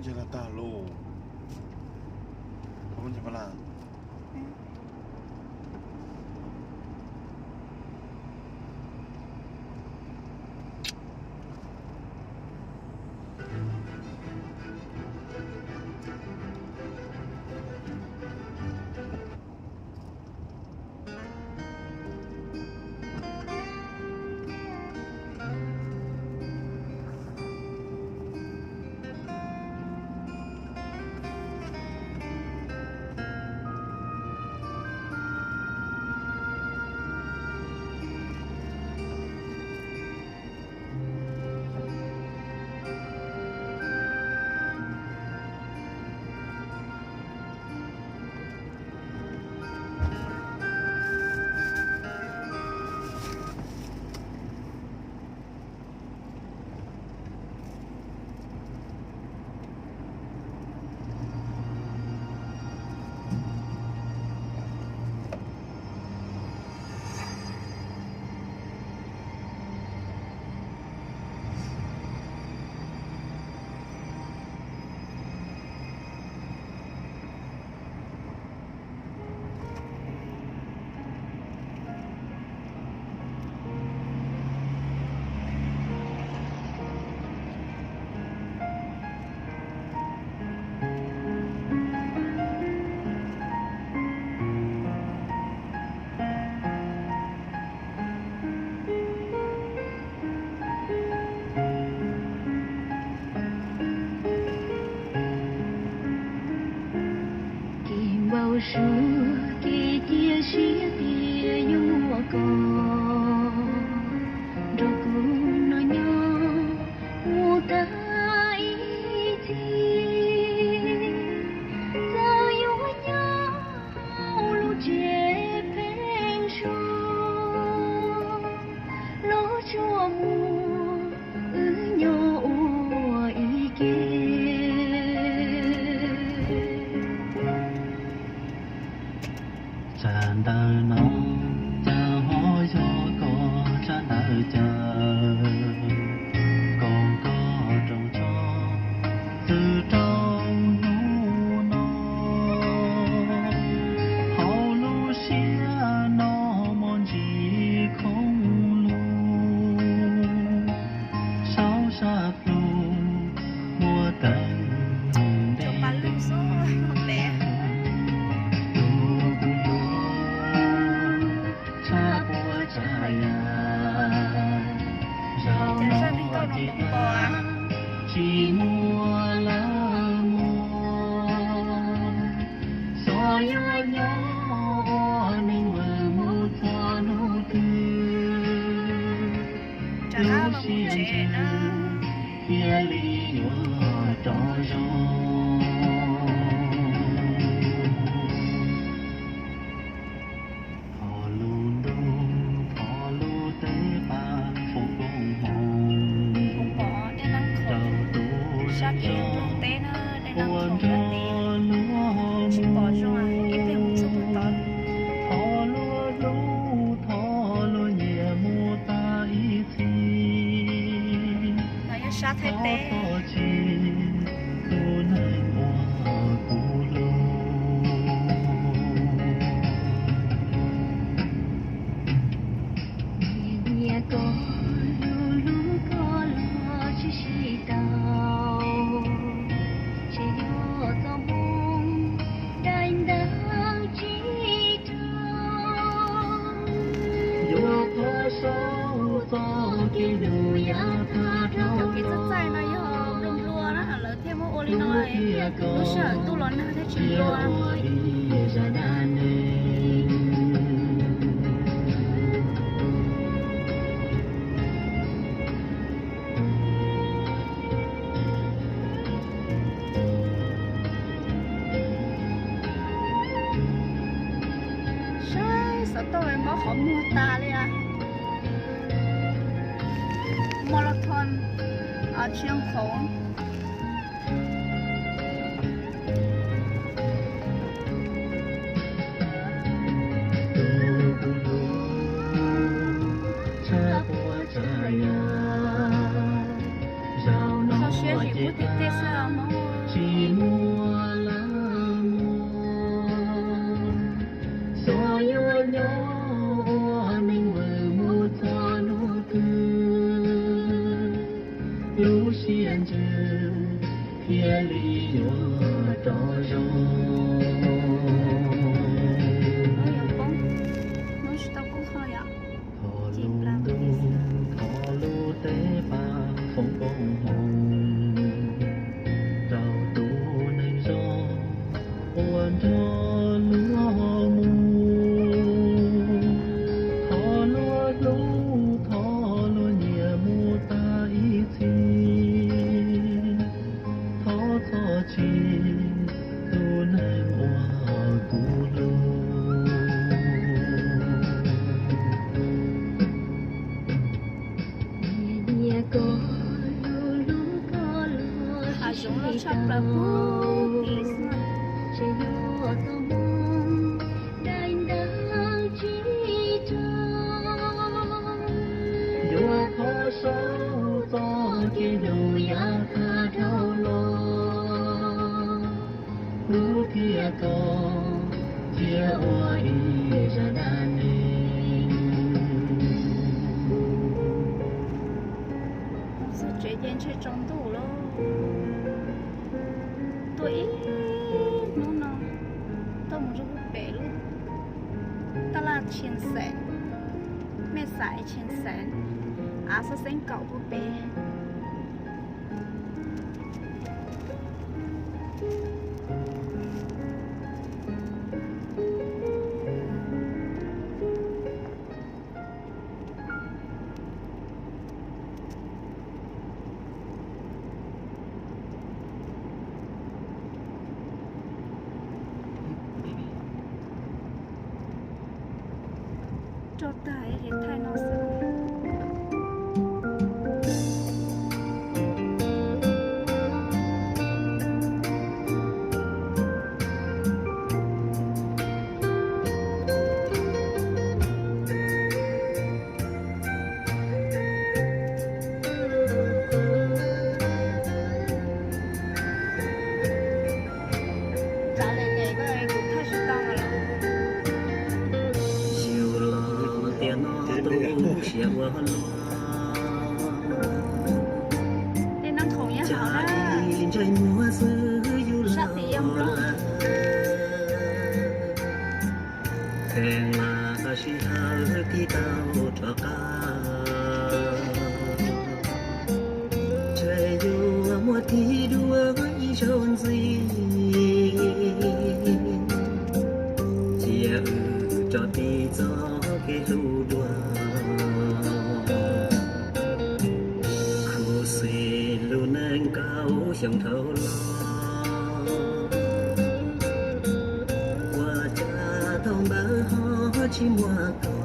Ntsia los tag lauj. Koj ntsia pab las. Kev npau suav kev cia siab tias yuav muaj koj nrog kuv noj nyob mus tag ib txhis. Txawm yuav nyob hauv lub tsev pheeb suab, los tsuas muaj wb nyob ua ib ke. Tsab ntawv no cas ho yog koj tsab ntawv caw, koom koj roos tso txwm rau hnub no. Hauv lub siab no muaj ntsis khoob lug, saum sab plhu muaj teeb ntev. Tus hlub tshaj puas tsav yam, zaum no ces tsis muaj lawm mog. Xyov yuav nyob ua neeg vwm mus txog hnub twg, lub siab ntsws thiaj li yuav rov zoo. Thov lub ntuj, thov lub teb pab foom koob hmoov rau tus ua nrog luag mus. Thov luag hlub, thov luag nyiam mus tag ib txhis. Thov txhob txim tus neeg uas kuv hlub. Nyiam nyiam koj, hlub hlub koj los tsis sib tau, tsis yog txoj hmoo daim ntawv tsis raug. Yuav thov sau txoj kev hlub yav tag dhau los. Cov kev txaij txaij no yog nplua nplua na, lawv thiaj muab ua li no, lub sij hawm ntuj los nag thiaj tsis nplua. Saib xov tooj mob qhov muag tas li as. Marathon, a, Tsiaj Khoov. Txhob siab zim pub tej tej xwb os mog. Tshaj plaws puag tim xwb. Yuav thov saub txoj kev hlub yav tag dhau los, kuv thiaj tau cia ua ib zaj dab neeg. Txog tsev ces ntshe tsaus ntuj lawm. Tuaj ib hnub no, tuaj mus rau puag pem lub tab laj Tshias Xees, mej xais Tshias Xees, av xab xeeb kaum puag pem. Rau tag es thaij no xwb. Yus los tias no tu siab ua luaj, cas ntsaig muag xwb yus los lawm. Kheev mas sij hawm tig tau rov qab, ntshe yuav muaj tig dua ib zaug ntxiv, cia wb rov tig txoj kev hlub dua. Khuv xim lub neej kaum xyoo dhau los, ua cas tau ntawd ho tsis muaj koj.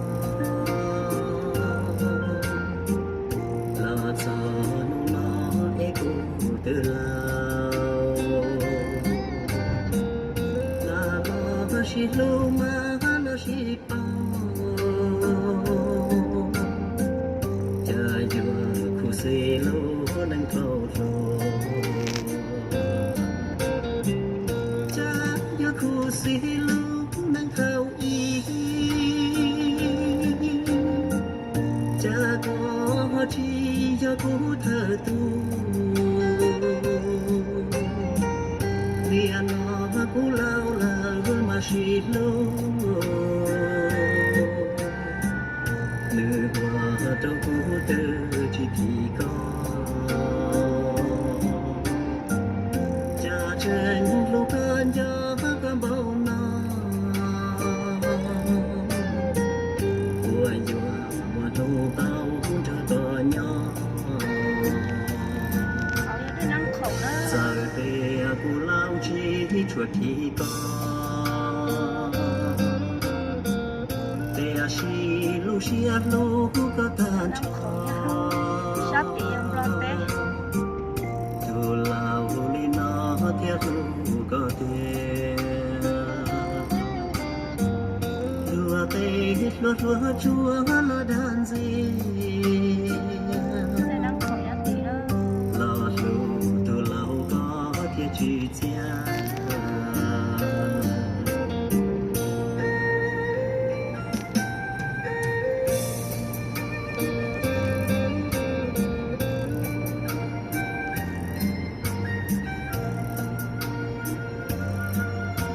Los txog hnub no es kuv twb laus, los sib hlub mas los sib paub, cas yuav khuv xim lub neej thaum hluas, cas yuav khuv xim lub neej thaum ub, cas koj ho tsis yog kuv thawj tug. Tiam no kuv laus lawm mas sib hlub, nws ua rau kuv twb tsis phim koj. Cas tseem hlub koj nco koj npaum no, puas yuav muaj hnub tau nrog koj nyob. Txawm tias kuv laus tsis tshua phim koj, tiam sis lub siab hlub koj tag nrho. Tus laus li no thiaj hlub koj tiag, luag tej hluas hluas tsuas los dag ntxias, los hlub tus laus koj thiaj tsis txiav.